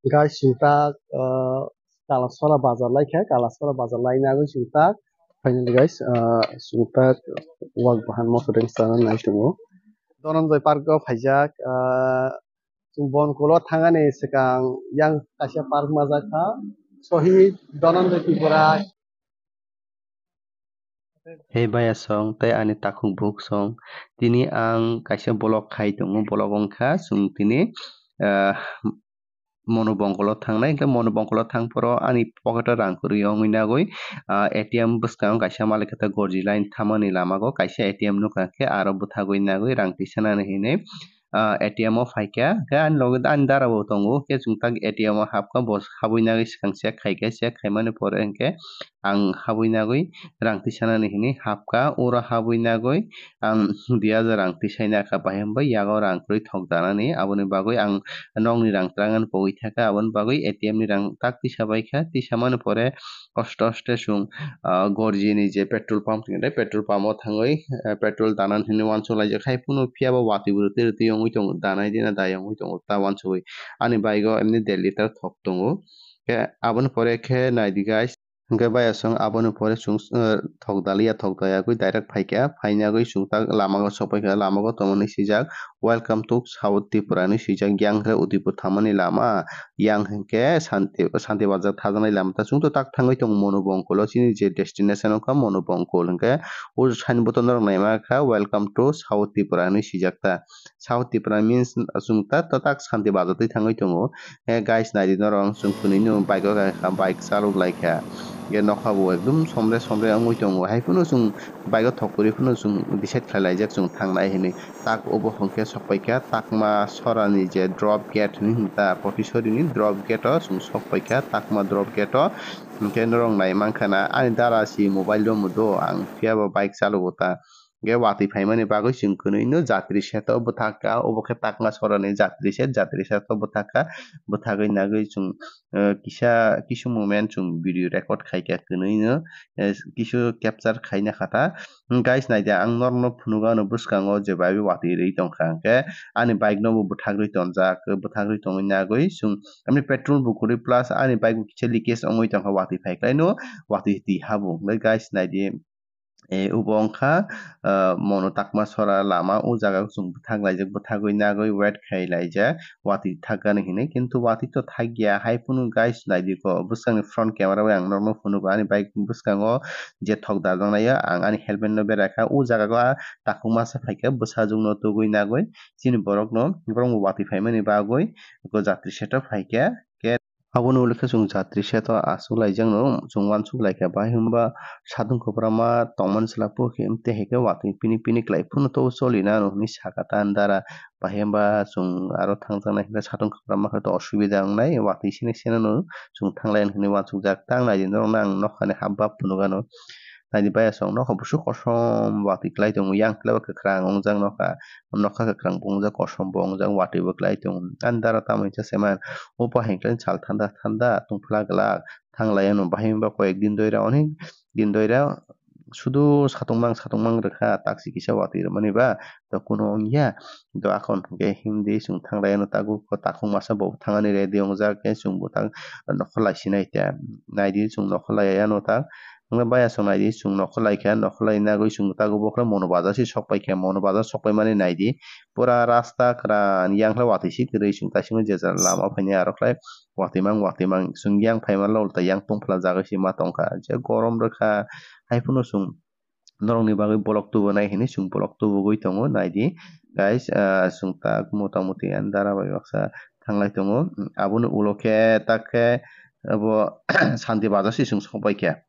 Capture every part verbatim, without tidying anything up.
Guys, chwng tak, uh, Kalasora bazar lai kha, Kalasora bazar lai nagwi chwng tak. Finally, guys, uh, chwng tak wak bahan moso ring sana nai tongo. Dhananjay Park o phaijak, uh, chwng Bonkol o thangani swkang yang kaisa park majak kha. Sohid Dhananjay Tripura. Hey baya song tei ani takhuk bukhuk song, tini ang kaisa vlog khai tongo, vlog wngkha chwng tini, ah, Monu Bongkolo thangnai, hwnkhe Monu Bongkolo thang phoro ani pocket o rang kwrwi wngwi nagwi, ah, A T M bwskango kaisa malik khe gorji line thamani lama o kaisa A T M nukha, hwnkhe aro bwthagwi nagwi rang tisanani hinwi, ah, A T M o phaikha, hwnkhe ani loge ani dara bo tongo, hwnkhe chwng tak A T M o hapkha, bo habwi nagwi swkang check khaikha, check khaimani pore hwnkhe ang habwi nagwi rang tisanani hinwi hapkha, oro habwi nagwi ang dui hajar rang tisaina kha, bahai hwnba yago rang kwrwi thok danani, aboni bagwi ang nokni rang twrangani pogwi thangkha, aboni bagwi A T M ni rang tak tisa baikha, tisamani pore kosto kosto chwng, ah, gorjini je petrol pump tongkha, petrol pump o thangwi, ah, petrol danan hinwi uansuk laijak, hai phano phiya bo watwi bo rwtwi rwtwi wngwi tongo, danai dina dai wngwi tongo ta uansugwi. Ani bike o emni der litre thok tongo. Khe aboni pore khe naidi guys, hwnkhe baya chwng aboni pore chwng, ah, thok daliya thok dayagwi direct phaikha, phainagwi chwng tak lama o sokpaikha, lama o tongmani swijak, "Welcome to South Tripura" hinwi swijak, yang khe Udaipur thammani lama. Yang hwnkhe Santi, Santi Bazar thajaknai lama ta chwngno tak thangwi tongo Monu Bongkolo, chini je destination wngkha Monu Bongkol hwnkhe o signboard o norok naima kha "Welcome to South Tripura" hinwi swijak ta. South Tripura means chwng ta to tak Santi Bazar twi thangwi tongo. Eh, guys, naidi norok chwng kwnwi no bike o kha, bike chalok lai kha. Ye nokha bo ekdum somre somre wngwi tongo. Hai phano chwng bike o thok kwrwi phano chwng decide khlai laijak chwng thangnai hinwi. Tak obo hwnkhe sokpaikha Takma Sorani je drop gate hinwi hwn ta, Potisori ni drop gate o chwng sokpaikha, Takma drop gate o. Hwnkhe norok nai mankha na, ani dara si mobile do mudo, ang phiya bo bike chalogo ta. Hwnkhe watwi phaimani bagwi chwng kwnwi no jatri shed o bwthak kha, obo khe Takma Sorani jatri shed, jatri shed o bwthak kha, bwthagwi nagwi chwng, eh, kisa kisu moment chwng video record khai kha kwnwi no, eh, kisu capture khaina kha ta. Hmm, guys, naidi, ang norokno phunukgo ano bwskango je bai watwi rwi tongkha, hwnkhe ani bike no bo bwthakrwi tonjak, bwthakrwi tongwi nagwi chwng ani petrol bo kwrwi plus ani bike bo kisa leakage wngwi tongkha, watwi phaikhwlaino watwi twi habo. Hwnkhe guys, naidi, eh, obo wngkha, ah, Monu Takma Sora lama, o jaga o chwng bwthak laijak, bwthagwi nagwi wait khai laijak. Watwi thakgani hinwi, kintu watwi to thakya, hai phano guys naidi ko, bwskangni front camera bai ang norokno phunukgo, ani bike bwskango je thok dajaknai o, ang ani helmet no berai kha, o jaga o a takhuk masa phaikha, bwsajwk no tugwi nagwi, chini borok no, borok bo watwi phaimani bagwi, o jatri shed o phaikha, khe aboni ulo khe chwng jatri shed o achuk laijak no chwng uansuk laikha, bahai hwnba satung kwbangma tongmani chwla pokhe, tei hai khe watwi pini pini kwlai phano to choli nw hinwi sakha ta ani dara. Bahai hwnba chwng aro thangjaknai hwnkhe satung kwbangma khe to osubida wngnai, watwi sini sini no chwng thanglai hinwi uansukjak. Tang naidi norokno ang nokhani hap bap phunuk ano. Naidi baya chwng nokha busu kosom watwi kwlai tongo, yang kwlai bo kwkhwrang wngjak nokha, nokha kwkhwrang bo wngjak, kosom bo wngjak, watwi bo kwlai tongo. Ani dara tamo hwnsa se man, opa hinkhe sal thanda thanda tongphla glak. Thanglai ano bahai hwnba koyek din doira, onek din doira sudu satung mang satung mang rwkha, taksi kisa watwi rwmani ba to kuno wngya. To akhon hwnkhe himdi chwng thanglai ano tago, takhuk masa bo thangani ready wngjak khe chwng bo tak nokhorlai sinai ta, naidi chwng nokhorlai ano tak. Hwnkhe baya chwng naidi chwng nokhorlai kha, nokhorlai nagwi chwng tago bo khe Mono Bazar se sokpai kha, Mono Bazar sokpai mani naidi pura rasta kwran yang khe watwi se kwrwi chwng taisingo je jaga lama phainai aro khlai watwi mang watwi mang chwng yang phaima lol ta yang tongphla jagwi se ma tongkha je gorom rwkha hai phano chwng norokni bagwi vlog tubunai hinwi chwng vlog tubugwi tongo naidi guys, ah, chwng tak motamuti ani dara bai baksa thanglai tongo aboni ulo khe tak khe abo Santi Bazar se chwng sokpai kha.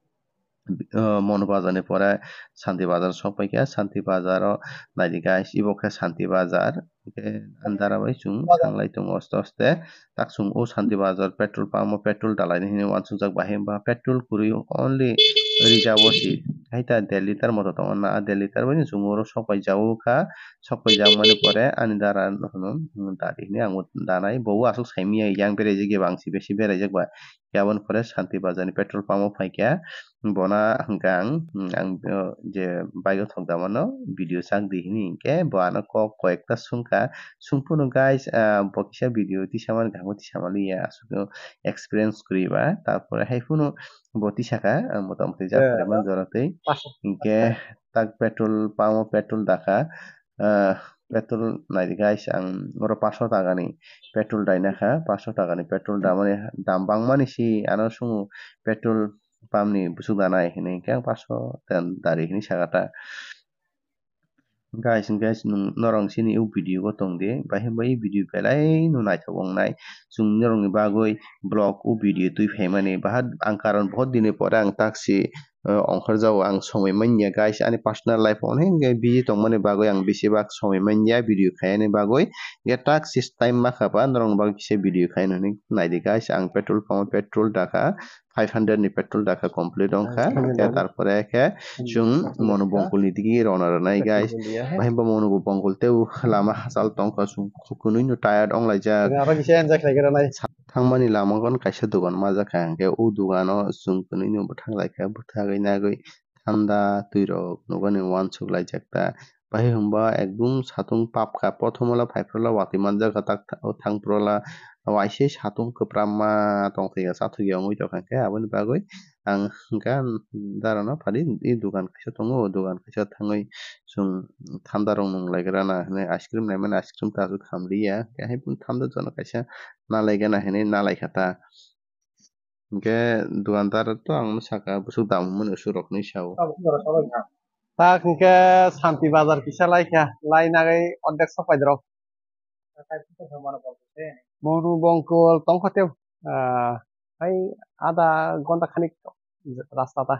Ah, Mono Bazar ni pore Santi Bazar sokpai kha, Santi Bazar o naidi guys, ibo khe Santi Bazar, hwnkhe ani dara bai chwng thanglai tongo aste aste. Tak chwng o Santi Bazar petrol pump o petrol dalai ni hinwi uansukjak, bahai hwnba petrol kwrwi only rijabo se, hai ta der litre moto tongo na, a der litre bai no chwng oro sokpai jago kha, sokpai jak mani pore ani dara no hwno, "Dadi," hinwi ang bo danai, bo o aswk sai manya, yang beraijak ya bangsi besi beraijak ba. Hinkhe aboni pore Santi Bazar ni petrol pump o phaikha, bona hwnkha ang, ang je bike o thok da mano video chak di hini, hinkhe bo ano kok koyekta swngkha, swngphano guys, ah, bo kisa video tisamani kaham tisamaliya, aswk experience kwrwi ba, tarpore hai phano bo tisakha, ah, motamoti jak phaima jora twi, hinkhe tak petrol pump o petrol dakha, ah, petrol naidi guys, ang oro paso takani petrol daina kha, paso takani petrol damani dam bangmani si ano swngo petrol pump ni bwswk danai hinwi, hinkhe ang paso dari hinwi sakha ta. Guys, guys, nwng norok chini o video o tong di, bahai bai video belai no naithok wngnai. Chwng norok ni bagwi vlog o video twi phaimani, bahai ang karon bahut dini pore ang taksi, eh, ongkhorjago, ang somoi manya, guys, ani personal life o onek busy tongmani bagwi ang bisi bak somoi manya video khaiyani bagwi, hwnkhe taksi time makha ba norok ni bagwi kisa video khaino hinwi naidi, guys, ang petrol pump o petrol dakha, five hundred ni petrol dakha complete wngkha. Hwnkhe tarpore khe chwng Monu Bongkol ni digi rona rwnai, guys. Bahai bo Monu Bongkol tei lama hachal tongkha, chwng kwnwi no tired wnglaijak. Thangmani lama o kaisa dogan majak kha, hwnkhe o dogan o chwng kwnwi no bwthang laikha, bwthagwi nagwi thanda twi rok nugani uansuk laijak ta. Bahai hwnba ekdum satung papkha, prothom o la phaiphru la watwi manjakha, tak tha-, o thangphru la waise satung kwpramma tongthwikha, chathwikya wngwi tongkha, hwnkhe aboni bagwi ang hwnkha darano phadi, i dogan kaisa tongo, o dogan kaisa thangwi chwng thanda rok nung lai gra na hinwi ice cream naimani ice cream ta aswk hamliya, hwnkhe hai phano thanda jora kaisa nalai gana hinwi nalaikha ta. Hwnkhe dukandar to ang sakha bwswk dam hwnmani bwswk rok hinwi sao. Tak hwnkhe Santi Bazar kisa laikha, lai nagwi ordek sok paidrok. Monu Bongkol tongkha tei, ah, hai ada gonta khanik rasta ta,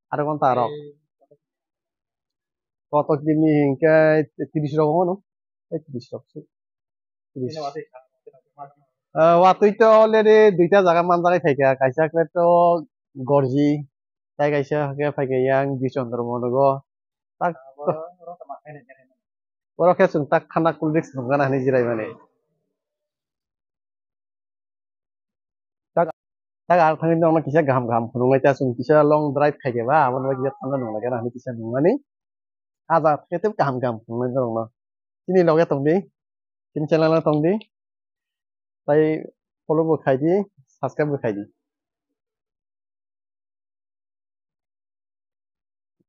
ada gonta rok. Kotok dini hwnkhe tris rok hwnwi. Tei tris rok se. Tris. Ah, watwi to already duita jaga manjagwi phaikha, kaisa khe to Gorji, tei kaisa khe phaikha yang Bisondro Monogo. Tak, oro khe chwng tak khana cool drinks nungna hinwi jiraimani. Tak ang thangwi norokno kisa kaham kaham phunuknai ta, chwng kisa long drive khaikhe ba, abono kisa thanda nunglai gana hinwi kisa nungmani. Aja khe tei kaham kaham phunuknai norokno. Chini loge tongdi, chini channel o tongdi, tai follow bo khaidi, subscribe bo khaidi.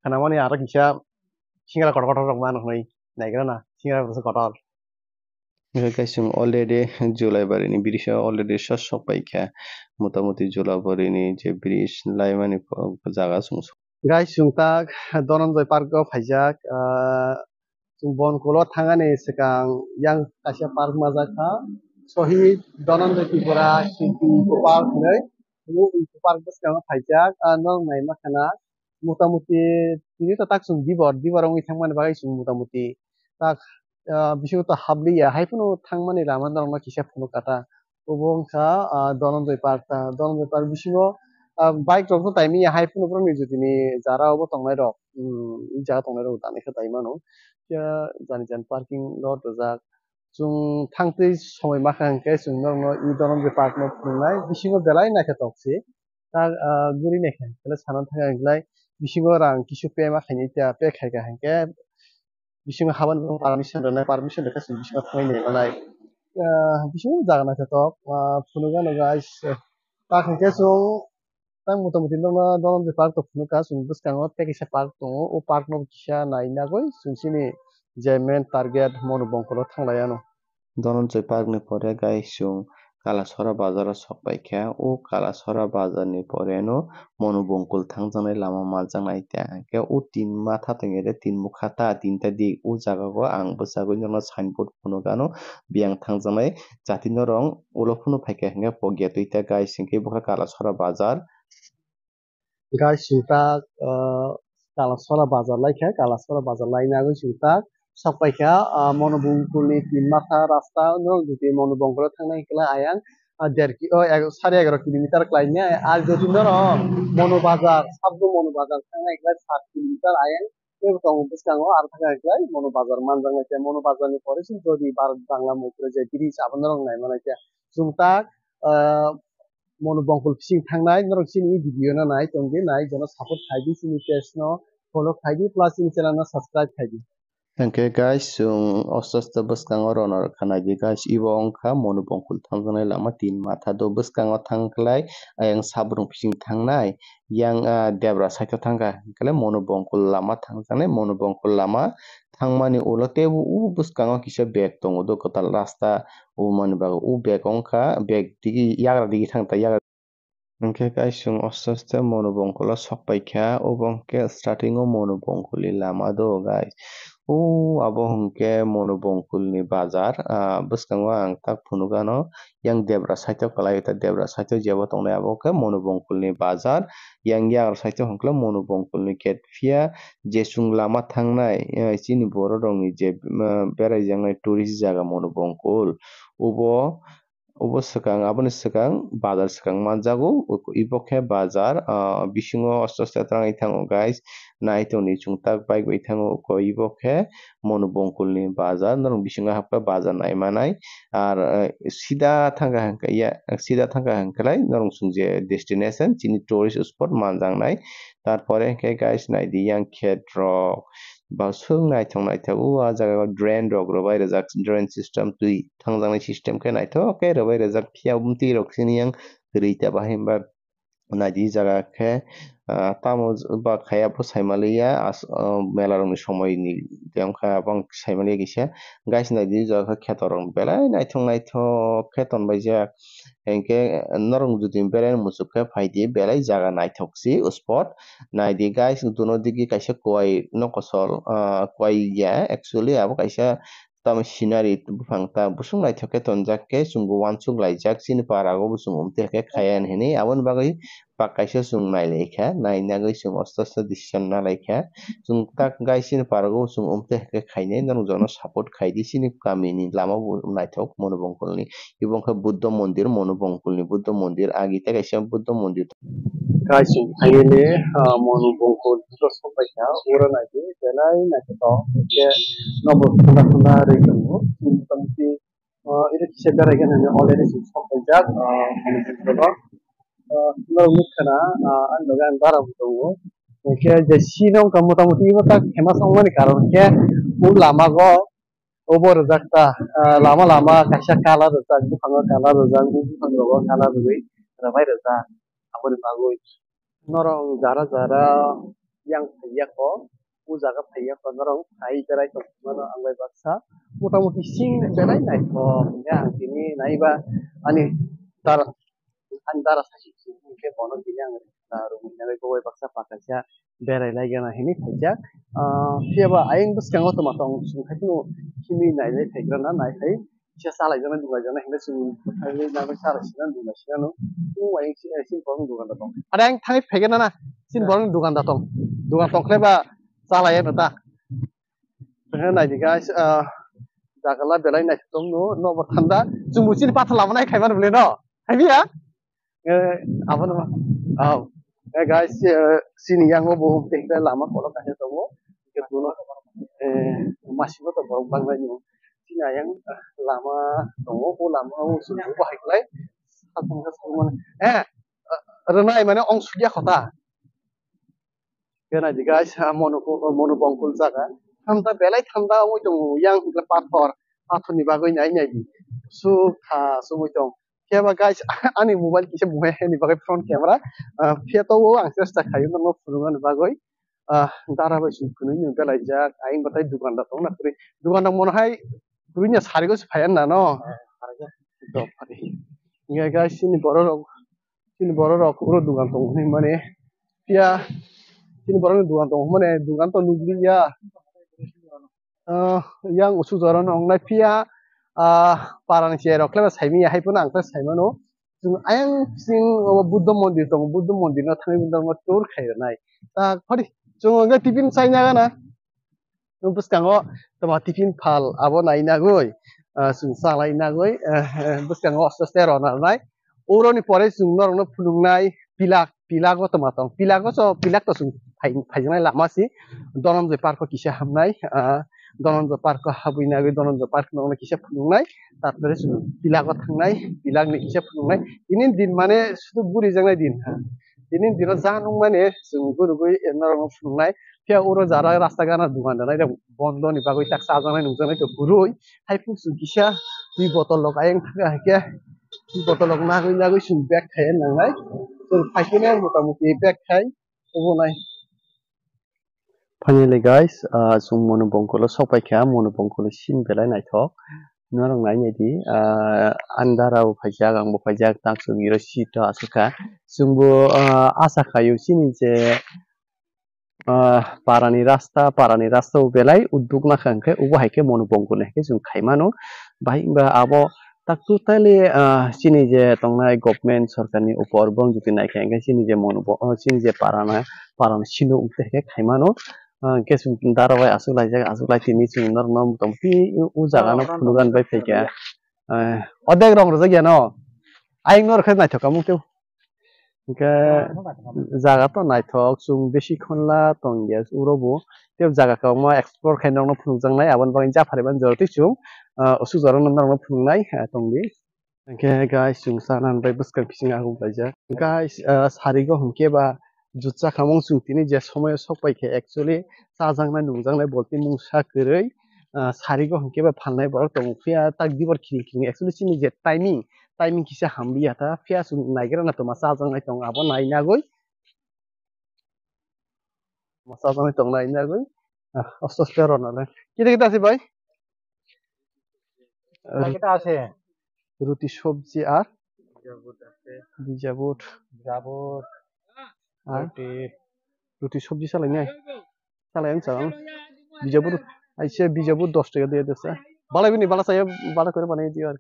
Khanamani aro kisa singra kotor kotor rok mano hwnwi naigra na, singra rok kotor. Hwnkhe chwng already Julaibari ni bridge o already sok sok paikha, motamoti Julaibari ni je bridge laimani jaga chwng. Guys, chwng tak Dhananjay Park o phaijak, ah, chwng Bonkulo thangani swkang yang kaisa park majak kha, Shohid Dhananjay Tripura Shilpi Eco Park hinwi. Bo Eco Park bwskango phaijak, ah, norok naima khana motamoti tini to tak chwng Dibor, Dibor wngwi thangmani bagwi chwng motamoti tak, ah, bisingo to habliya, hai phano thangmani lama norokno kisa phunuk kha ta. Obo wngkha, ah, Dhananjay Park ta, Dhananjay Park bisingo, ah, bike rok no taimani ya, hai phano borok ni jotoni jara obo tongnai rok, um, jaga tongnai rok dani khe tai mano. Khe jani jani parking lot rijak. Chwng thangtwi somoi ma kha hwnkhe chwng norokno i Dhananjay Park no phunuknai, bisingo belai naithotok se. Tak, ah, guri naikha, belai sana thang ang belai bisingo rang kisu pay ma khainai ta, pay khaikha hwnkhe bisingo habani permission rwnai, permission rwkhe chwng bisingo thangwi naimanai. Ah, bisingo jaga naithotok, ah, phunukgano guys, tak hwnkhe chwng tak motamoti nokno Dhananjay Park to phunukha, chwng bwskango tei kaisa park tongo, o park no kisa naina gwi chwng chini je main target Monu Bongkolo thanglai ano. Dhananjay Park ni pore guys chwng Kalasora bazar o sok paikha. O Kalasora bazar ni pore no Monu Bongkol thangjaknai lama manjaknai ta. Hwnkhe o tin matha tongya de, tin mukha ta, tinta dik. O jaga o ang bwchagwi norokno signboard phunukgano, biyang thangjaknai jati norok ulo phano phaikha hwnkhe pogya twi ta guys, hwnkhe bokha Kalasora bazar. Guys, chwng tak, ah, Kalasora bazar laikha, Kalasora bazar laina bagwi chwng tak sok paikha, ah, Monu Bongkol ni tin matha rasta, norok jodi Monu Bongkol o thangnai hwnkhe ayang, ah, der ki-, oh, eg-, sare egaroh kilometer khlainai, ar jodi norok Monu bazar, sabdo Monu bazar thangnai hwnkhe sat kilometer ayang, teibo tongo bwskango, ar thangkha hwnkhe Monu bazar manjaknai khe, Monu bazar ni pore se jodi Bharat Bangla Maitrejya bridge abo norok naimanai khe. Chwng tak, ah, Monu Bongkul bising thangnai, norok chini video no nai tongdi, nai jono support khaidi, chini page no follow khaidi, plus chini channel no subscribe khaidi. Hwnkhe guys, chwng aste aste bwskango rwna rwkha naidi guys, ibo wngkha Monu Bongkul thangjaknai lama tin matha do, bwskango thangkhlai ayang sabrung bising thangnai, yang, ah, debra side o thangkha, hwnkhe Monu Bongkul lama thangjaknai, Monu Bongkul lama thangmani ulo teibo o bwskango kisa bag tongo do, kwtal rasta o mani bagwi o bag wngkha, bag digi yagra digi thangta yagra. Hwnkhe guys, chwng aste aste Monu Bongkul o sok paikha, obo hwnkhe starting o Monu Bongkul ni lama do guys. O abo hwnkhe Monu Bongkul ni bazar, ah, bwskango ang tak phunukgano, yang debra side o kwlai ta debra side o jebo tongnai abo khe Monu Bongkul ni bazar, yang yagra side o hwnkhe Monu Bongkul ni gate. Phiya je chwng lama thangnai, eh, chini borok rokni je, eh, beraijaknai tourist jaga Monu Bongkul, obo, obo swkang, aboni swkang bazar swkang manjago, ibo khe bazar, ah, bisingo aste aste twrangwi thango guys, nai tongdi chwng tak bike bai thango, ibo khe Monu Bongkul ni bazar, norok bisingo hapkha bazar nai manai, ar, eh, sida thangkha hwnkhe ya, sida thangkha hwnkhe lai norok chwng je destination chini tourist spot manjaknai, tarpore hwnkhe guys naidi yang khet rok, ba swk naithok naithok o, ah jaga o drain rok rwbai rijak, drain system twi thangjaknai system khe naithok khe rwbai rijak, phiya bumtwi rok chini yang kwrwi ta bahai hwnba naidi jaga khe, ah, tamo ba khaya pho saimaliya, as-, ah, mela rokni somoi ni tei wngkha abang saimaliya kisa, guys naidi jaga khe kheto rok belai naithok naithok khe tonbaijak. Hinkhe norok jodi berai muchuk khe phaidi, belai jaga naithok si o spot. Naidi guys, duno digi kaisa kuai nokosol, ah, kuai ya, actually abo kaisa tamo scenery buphang ta busuk naithok khe tonjak khe chwng bo uansuk laijak, chini para o bo chwng umtwi khe khaya hinwi. Aboni bagwi bak kaisa chwng nailaikha, nainagwi chwng osto osto decision nalaikha. Chwng tak gai chini pargo chwng umtwi hai khe khainai, norok jono support khaidi chini kamini lama bo naithok Monu Bongkolni. Ibo wngkha Buddha mondir, Monu Bongkolni Buddha mondir, agi tei kaisa Buddha mondir. Gai chwng khainai, ah, Monu Bongkol Buddha sobaikha, oro naidi belai naithotok, hwnkhe nobo thanda thanda rwi tongo, motamoti. Ah, iri kisa berai gana ni already chwng sok paijak, ah, Manipur o. Ah, norok nukha na, ah, ani loge ang dara bo tongo. Hwnkhe je sino wngkha motamoti imo tak famous wngmani karon khe o lama go obo rijak ta, ah, lama lama kaisa colour rijak, buphango colour rijak, o buphang rogo colour rwui rwbai rijak, aboni bagwi. Norok jara jara yang phaiya kho, o jaga phaiya kho, norok phai berai tongmano ang bai baksa. Motamoti sing belai naithok, hwnkhe ang tini naiba ani dara, ani dara sasi hwnkhe bono tini ang, ah, rwmani bagwi bo bai baksa pakaisa berai lai gana hinwi phaijak. Ah, phiyaba ayang bwskango tongma tong chwng hai kheno himwi nailai phaigrana naiphai. Kisa chalai jana, dunglai jana, hinwi chwng bwthai nangwi chalai sina, dunglai sina no. Tungbai chini borokni dukan da tong. Are ang thangwi phaigrana na, chini borokni dukan da tong. Dukan tong khlai ba chalai ano ta. Naidi guys, ah, jagala belai naithotok no, nobo thanda. Chwngbo chini pathor lama nai khaimani bwle no. Hai biya? Eh, abono ma. Oh. Eh, guys, eh, sini yang bo tei lama kolok kanya tongo. Ke duno, eh, masih to borok banglaini. Sini yang, eh, lama tongo, o lama o sini bo hai klai. Sakong sakong. Eh, eh, renai mane ong sudia kota. Kena di guys, ah, Monu, Monu Bongkul jaga. Thanda belai thanda ongoi tongo, yang hwnkhe pathor, pathorni bagwi nai nai di. Suk tha sumui tong. Khe ba guys, ani mobile kisa buhai ni bagwi front camera. Ah, phiya to o ang chesta khayo norok phunuknani bagwi. Ah, dara bai sum phunui ni belaijak, ayang batai dukan da tongna kwrwi. Dukan da mono hai kwrwi nya sarigo se phaiya na no. Dopari. Nge guys, sini borok rok, sini borok rok uro dukan tong hwnwi mani. Phiya, sini borok ni dukan tong hwnwi mani, dukan to nukliya. Ah, yang usuk jora no wngnai phiya, ah, parani cherok khlaiba saimanya, hai phano ang khe saimano. Chwng ayang sing o Buddha mondir tongo, Buddha mondir no thangwi Buddha no tour khai rwnai. Ta phari chwng hwnkhe tiffin chaina gana. Bwskango toma tiffin phal abo nai nagwi, ah, chwng chalai nagwi, eh, eh, bwskango aste aste rona rwnai. Uroni pore chwng norokno phunuknai pilak, pilak o toma tong. Pilak o cho, pilak to chwng phai-, phaijaknai lama si. Dhananjay park o kisa hamnai, ah, Dhananjay Park o habwi nagwi Dhananjay Park no kisa phunuknai, tarpore chwng Pilak o thangnai, Pilak ni kisa phunuknai. Tini din mane sudu buri jaknai din ha. Tini dino ja nung mane chwng gurugwi norok no phunuknai. Phiya uro jara rasta gana dugan danai rok bondo ni bagwi tak chajaknai nukjaknai to kwrwi. Haiphuk chwng kisa twi botol rok ayang thangkha haikhe twi botol rok nagwi nagwi chwng bag khai nangnai. Chwng phaikhe motamuti bag khai obo nai. Finally guys, ah, chwng Monu Bongkolo sok paikha, Monu Bongkolo scene belai naithok. Norok nai naidi, ah, andara bo phaijak, ang bo phaijak, tak chwng iro seat o aswk kha. Chwngbo, ah, asa khaio chini je, ah, parani rasta, parani rasta o belai uduk nakha hwnkhe, obo hai khe Monu Bongkolo hai khe chwng khai mano. Bahai wngba abo tak totally, ah, chini je tongnai government sorkarni upor bong jodi naikha hwnkhe chini je Monu Bo-, oh, chini je parana, parani sino wngte khe khai mano. Ah, hwnkhe chwng dara bai aswk laijak, aswk lai tini chwng norokno motamuti o, o jaga no phunukna bai phaikha. Ah, odek rong rwjak ya no. Ayang norok khe naithok kamung teo. Hwnkhe jaga to naithok, chwng besi khonla tongya uro bo. Tei jaga kwbangma explore khaina norokno phunukjaknai, aboni bagwi japharwi mani jora twi chwng, ah, usuk jora norokno phunuknai, ah, tongdi. Hwnkhe guys, chwng chana hwnbai bwskang bising agung laijak. Guys, ah, sarigo hwnkhe ba jutsa khamung chwng tini je somoyo sok paikha, actually chajaknai nungjaknai bolti mungsa kwrwi, ah, sarigo hwnkhe ba phalnai borok tongo. Phiya tak dibor khiring khiring, actually chini je timing, timing kisa hamliya ta, phiya chwng naigra na tongma chajaknai tongo, abo nainagwi. Mo chajaknai tongnai nagwi. Ah, aste aste rona le. Kita kita ase bhai? Kita kita ase. Ruti sobji ar? Bijabut ase. Bijabut. Bijabut. Ar? Ruti. Ruti sobji salai nai. Salai ang salam. Bijabut. Aise bijabut dos taka diye desa. Bala bini bala saya bala kore banai diyo ar.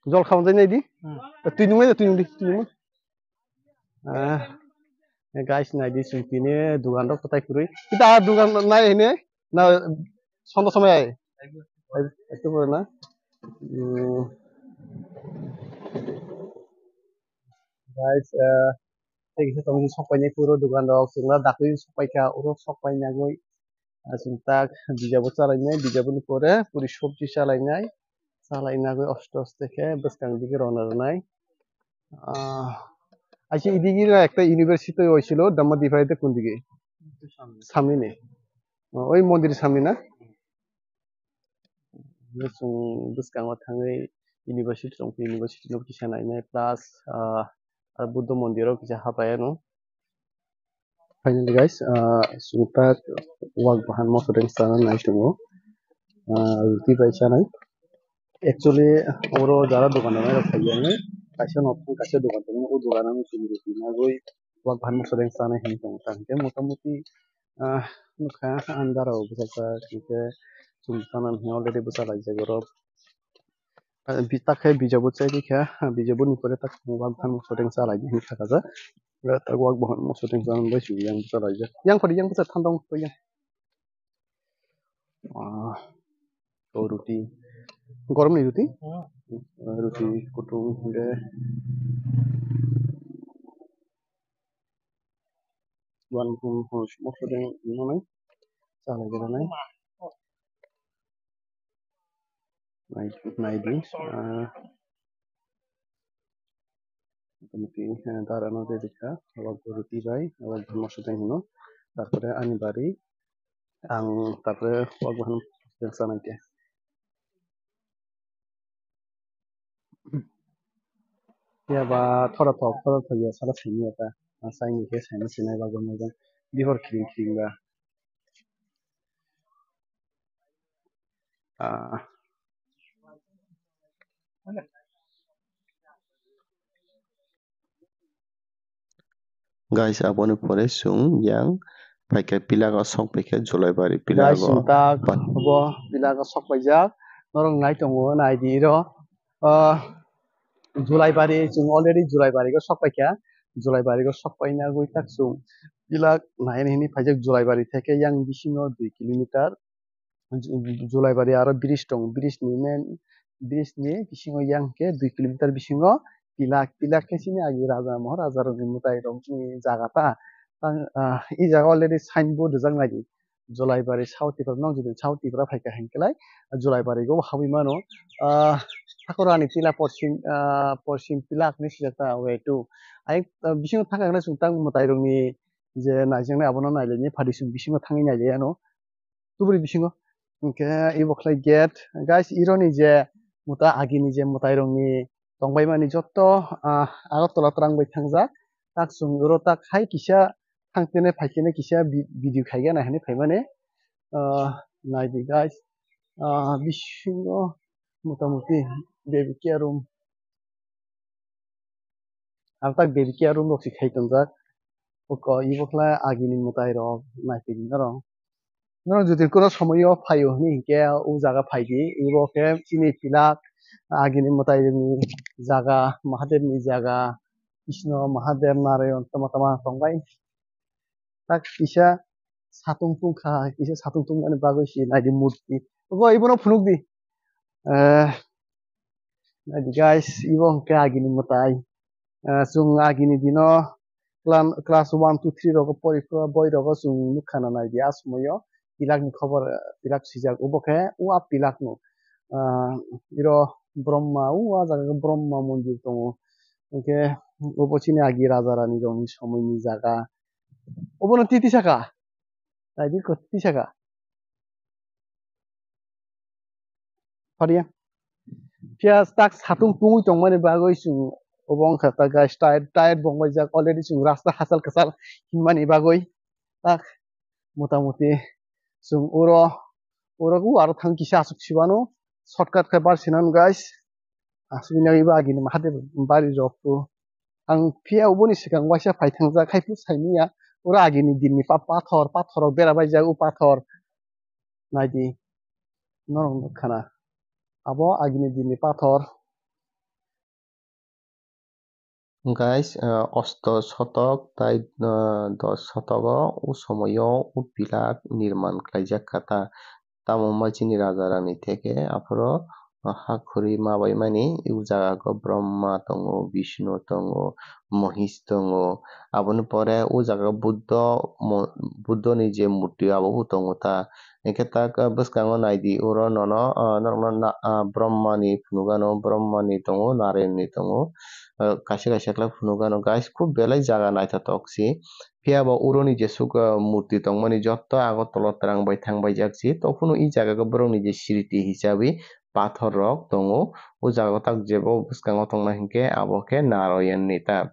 Jol khamjai nai di. Hmm. Twi nung nai, twi nung di, twi nung. Ah, eh, guys, nai di, chwng tini dugan rok kwtai kwrwi. Kita dugan nai hine, na, sondo somoi ai. Ai, ai, tu na. Hmm. Guys, eh, tei kisa tongmani sok painai puro dugan rok, chwngno dakti sok paikha, oro sok painagwi. Aswk tak bijabo chalainai, bijaboni pore puri sobji chalainai, chalainagwi aste aste khe bwskang dige rona rwnai. Ah, aise idigi na ekta university hoichilo, Damma Dipa ete kun dige? Samne ni. O, oi mondir samne na? Chwng bwskango thangwi university tongkhe, university no kisa nainai, plus, ah, aro Buddha mondir o kisa habai ano. Finally guys, ah, chwng tak wak bahan moso deng chana nai tongo. Ah, ruti bai chanai. Actually, oro jara dokan rok nai rok phai ya, kaisa nok kaisa dokan tongo, o dokan o chwng ruti nagwi wak bahan moso deng chanai hinwi tongo. Ta hwnkhe motamuti, ah, nukha andar o bwsajak, hwnkhe chwng chana hwnwi already bwchalaijak oro. Ah, bi-, takhe bijabo chai di kha, ah, bijabo ni pore tak wak bahan moso deng chalaidi hinwi thakajak. Ah, tak wak bahan moso deng chana bai chwng yang bwchalaijak. Yang phari yang bwcha thandong to yang. Ah, o ruti. Gorom ni ruti? Hmm. Ah, ruti kutung hwnkhe. Wan kum hos moso deng nonai. Chalai gana nai. Nai, nai di, ah, motamuti, eh, dara no de dikha, abak bo ruti bai, abak bo moso deng hino, tarpore ani bari, ang tarpore abak bo hano deng sanai khe. Ya ba thora thok, thora thok ya sala sini ya ta, ah, saini khe saini sinai abak bo moso deng, bihor khiring khiring ba. Ah. Guys, aboni pore chwng yang paikha, Pilak o sok paikha, Julaibari Pilak o. Guys, chwng tak bo Pilak o sok paijak. Norok nai tongo, nai di ro. Ah, Julaibari, chwng already Julaibari o sok paikha. Julaibari o sok paina gwi tak chwng Pilak nai hini phaijak Julaibari theke yang bisingo dui kilometer. Ju-, Julaibari aro bridge tongo, bridge ni main, bridge ni bisingo yang khe dui kilometer bisingo Pilak, Pilak khe chini agi Raja Maharaja rokni mwtai rokni jaga ta. Tang, ah, i jaga already signboard rijak nai di. Jolaibari South Tipra, nong jodi South Tipra phaikha hinkhe lai Jolaibari go habwi mano. Ah, Thakurani Tila Porsim, ah, Porsim Pilak ni sijak ta way two. Ayang, ah, bisingo thangkha hwnwi chwng tang mwtairokni je naijaknai abono nailaini phadi chwng bisingo thangwi nailaiano. Tuburi bisingo. Hinkhe ibo khlai gate. Guys, ironi je mwta agini je mwtairokni tongbaimani jotto, ah, Agartala twrang bai thangjak. Tak chwng oro tak hai kisa thangtene phaikene kisa vi-, video khaigana hinwi phaimani. Ah, naidi guys. Ah, bisingo motamuti baby care room. Ang tak baby care room rok se khai tongjak. Oko ibo khlai agini mwtai rok naitwi norok. Norok jodi kuro somoyo phaio hwnwi hinkhe o jaga phaidi. Ibo khe chini Pilak agini mwtai ni jaga, Mahadev ni jaga, Krishna, Mahadev, Narayan tama tama tongbai. Tak kisa satung tungkha, kisa satung tungmani bagwi se naidi murti. Obo ibono phunukdi. Eh, naidi guys, ibo hwnkhe agini mwtai. Eh, chwng agini dino clan-, class one, two, three rogo pori phuru boi rogo chwng nukha na naidi a somoyo. Pilak ni khobor, eh, Pilak swijak. Obo khe o a Pilak no. Ah, iro Brahma, o a jaga khe Brahma mondir tongo. Hwnkhe obo chini agi raja rani rokni somoini jaga. Obono titi saka. Naidi ko titi saka. Pharia. Phiya tak satung tungwi tongmani bagwi chwng obo wngkha ta guys, tired, tired bongbaijak already chwng rasta hachal kwchal himmani bagwi. Tak motamuti chwng oro, oro o aro thang kisa aswk sibano shortcut khe bar sinano guys. Aswk naiba agini Mahadev bari rok o. Ang phiya oboni swkang waisa phai thangjak, haiphuru saimanya. Oro agini dinni pa-, pathor, pathor rok bera baijak, o pathor. Naidi, norok nukha na. Abo agini dinni pathor. Guys, ah, osto shotok tai, ah, dos shotogo o somoyo o Pilak nirman khlaijak kha ta. Tamo wngma chini raja rani theke aphuru ha khuri ma bai mani, o jaga o Brahma tongo, Bishnu tongo, Mohish tongo. Aboni pore o jaga o Buddho mo-, Buddho ni je murti abo bo tongo ta. Hingke ta bwskango naidi oro nono, ah, norokno na-, ah, Brahma ni phunukgano, Brahma ni tongo, Narayan ni tongo, ah, kaisa kaisa khe phunukgano. Guys, khub belai jaga naithotok se. Phiya bo uro ni jesuk, ah, murti tongmani jotto Agartala twrang bai thang baijak se. Tophano i jaga o borok ni je sriti hisabe pathor rok tongo. O jaga o tak jebo bwskango tongna hinkhe abo khe Narayan ni ta.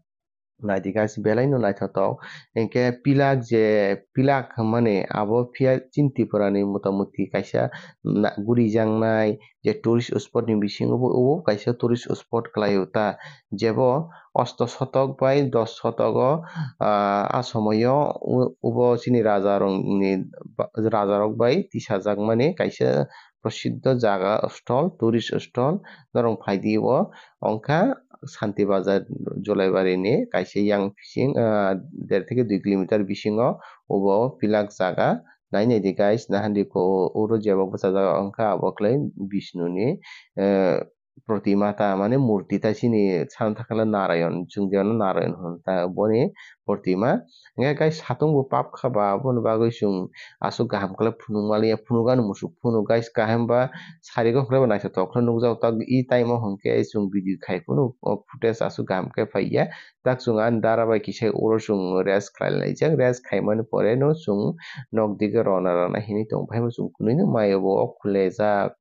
Naidi guys, belai no naithotok. Hinkhe Pilak je, Pilak hinmani abo phiya chini Tripura ni motamuti kaisa na-, gurijaknai je tourist spot ni bisingo bo, obo kaisa tourist spot kwlaio ta. Jebo osto shotok bai dos shotogo, ah, a somoyo u-, ubo chini raja rok ni ba-, raja rok bai tisajak mani kaisa prosiddho jaga stol, tourist stol, norok phaidi o wngkha Santi Bazar Jolaibari ni kaisa yang bising, ah, der theke dui kilometer bisingo obo Pilak jaga. Nai naidi guys, nahan di ko uro jebo bwsajak wngkha abo khlai Bishnu ni, eh, protima ta, mane murti ta chini sana thangkhe Narayan, chwng jeno Narayan hwn ta boni protima. Hingke guys, satung bo pap kha ba, aboni bagwi chwng aswk kaham khe phunuk maliya, phunukgani musuk phunuk guys, kaham ba sarigo hwnkhe bo naithotok khe nukjak tak. I time o hwnkhe chwng video khai phano o footage aswk kaham khe phaiya. Tak chwng ani dara bai kisa uro chwng rest khlai laijak, rest khaimani pore no chwng nok dige rona rana hinwi tong phai bo chwng kwnwi no mai bo o khulejak.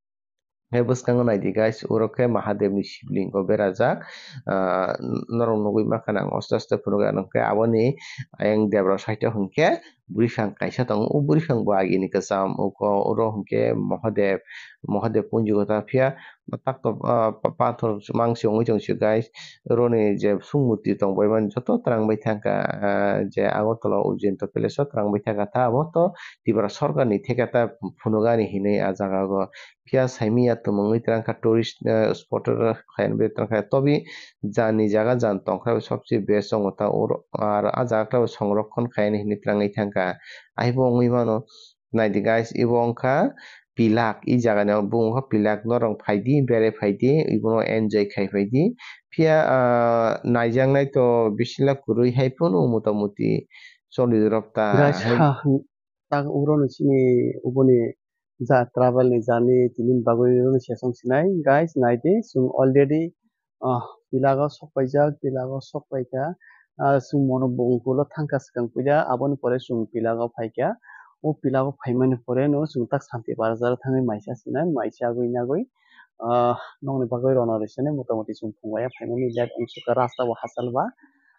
Hai bwskango naidi guys, oro khe Mahadev ni shivling o berajak. Ah, norok nugwi mankha nang aste aste phunukya nang khe aboni ayang debra side o hwnkhe bwrwi phang kaisa tongo. O bwrwi phang bo agini kwcham, oko oro hwnkhe Mahadev, Mahadev punjugo ta phiya tak to, ah, pa-, pathor mangsi wngwi tong sio guys. Oro ni je sung murti tong bai mani joto twrang bai thangkha, ah, je Agartala Ujjain to palace o twrang bai thangkha ta, abo to Tripura sorkar ni theke ta phunukani hinwi ah jaga o. Phiya saimanya tumungwi twrangkha tourist, eh, spot o khaina bagwi twrangkha. Tobi jani jaga jan tongkha sobse best wngo ta oro, ar ah jaga khe songrokhon khaina hinwi twrangwi thangkha. Aibo wngwi mano, naidi guys, ibo wngkha Pilak, i jagani bumung khe Pilak, norok phaidi, berai phaidi, ibono enjoy khai phaidi. Phiya, ah, naijaknai to bisila kwrwi hai phano motamuti Choli rok ta. Guys, hai ha, tak uro ni chini uboni ja travel ni journey tini bagwi uro ni session sinai. Guys, naidi, chwng already, ah, Pilago sok paijak, Pilago sok paikha. Ah, chwng mono bongkulo thangkha swkang puida, aboni pore chwng Pilago phaikha. O Pilago phaimani pore no chwng tak Santi Bazar thangwi maisa sinai, maisa agwi nagwi, ah, nokni bagwi rwna rw sinai, motamoti chwng phungo ya phaimani late wngsuka rasta bo hachal ba.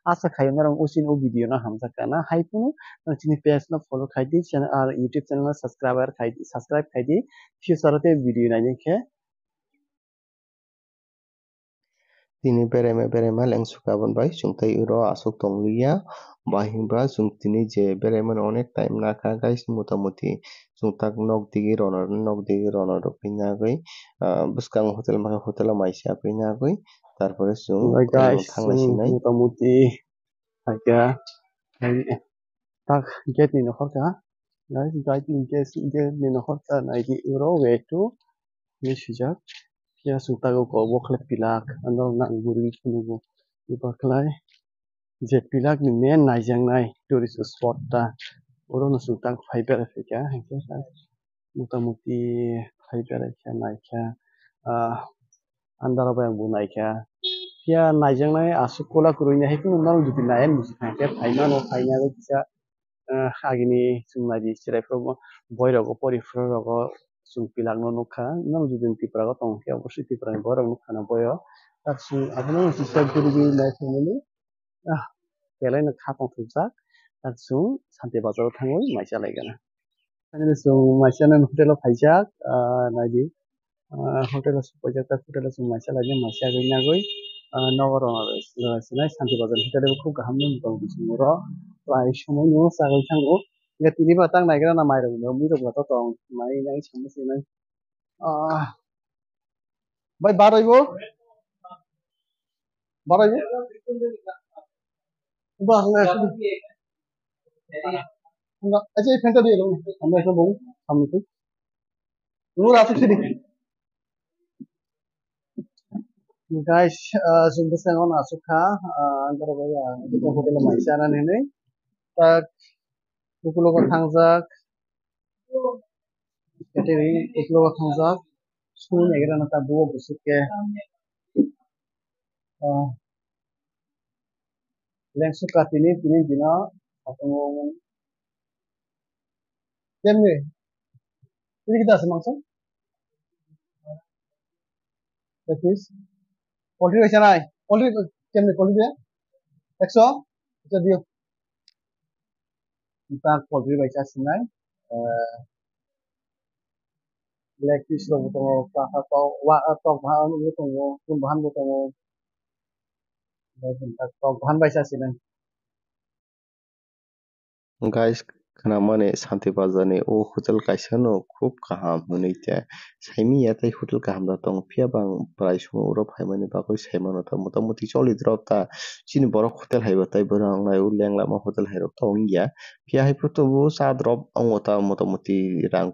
Asa khayo norok usini o video no hamjak kana. Hai phano norok chini page no follow khai di, channel, ar YouTube channel no subscriber khai di, subscribe khai di. Future o tei video naina khe. Tini beraima beraima lengsuka aboni bai chwng tei oro aswk tongliya. Ba hinba chwng tini je beraimani onek time nakha guys, motamoti chwng tak nok digi rwna nok digi rwna rwphi nagwi, ah, bwskango hotel mankha, hotel o maisa phi nagwi. Tarpore chwng, Omo guys, thangna chwng sinai. Motamoti phaikha, hai, tak gate ni nokhorkha, guys, gate ni, gate, gate ni nokhorkha, naidi uro way two hinwi swijak. Phiya chwng tago kok bo khlai Pilak, ano nang gurwi phunukgo. Eba khlai je Pilak ni main naijaknai tourist spot ta, orono chwng tak phai berai phaikha, hinkhe motamoti phai berai kha, naikha, ah, andaro bai ang bo naikha. Phiya naijaknai aswk kwla kwrwini hai phano norok jodi naiya muchung kha khe phaimano, phaina kisa, ah, agini chwng naidi chwrai phuru bo boirok bo pori phuru rogo chwng Pilak no nukha. Norok jodi Tripura o tong khe oboswi Tripura ni boirok nukha na boio. Tak chwng abono kisa gurigwi nai phaimani. Ah, belai no kha tongthokjak. Tak chwng Santi Bazar o thangwi maisa lai gana. Finally, chwng maisa nang hotel o phaijak, ah, naidi. Ah, hotel o sokpaijak, tak hotel o chwng maisa lai gana, maisa agwi nagwi, ah, nogo rwna rw sinai Santi Bazar hotel o khub kaham nw tong chwng oro. Lai somoi nw chagwi thango. Hingkhe tini ba tak naigra na mairok no, muirok ba to tong, mai nai samung sinai. Ah, Bai, baroi bo? Baroi bo? Ba, hwnga, hwnga, acha, fan ta diye lo, hwnga, hwnga, bo, samni twi. Lo, aswk sidi. Guys, ah, chwng bwskango no aswk kha, ah, ang toro bai, ah, hotel o mai chana nini. Tak, ukulogo thangjak. Catering ukulogo thangjak. Sumui naigra no ta buo bwswk khe. Ah, lengsuk ka tini, tini dino. Atongo. Kemni? Tini kita ase mangso? That is, poultry bai chanai. Poultry kemni poultry dia? Ekso? Ekso dio. Kita poultry bai cha sinai. Eh, leg piece rok bo tongo, kaha tok, wa, tok bahan bo tongo, kun bahan bo tongo. Tok bahan bai cha sinai. Guys, khnamani Santi Bazar ni o hotel kaisa no khub kaham hwnwi khe saimanya tei hotel kaham da tongo, phiya bang prai sumui oro phaimani bagwi saimano ta motamoti choli drop ta chini borok hotel haiba tei borok wngnai o leng lama hotel hai rok ta wngya, phiya hai phuru tongo cha drop wngo ta motamoti rang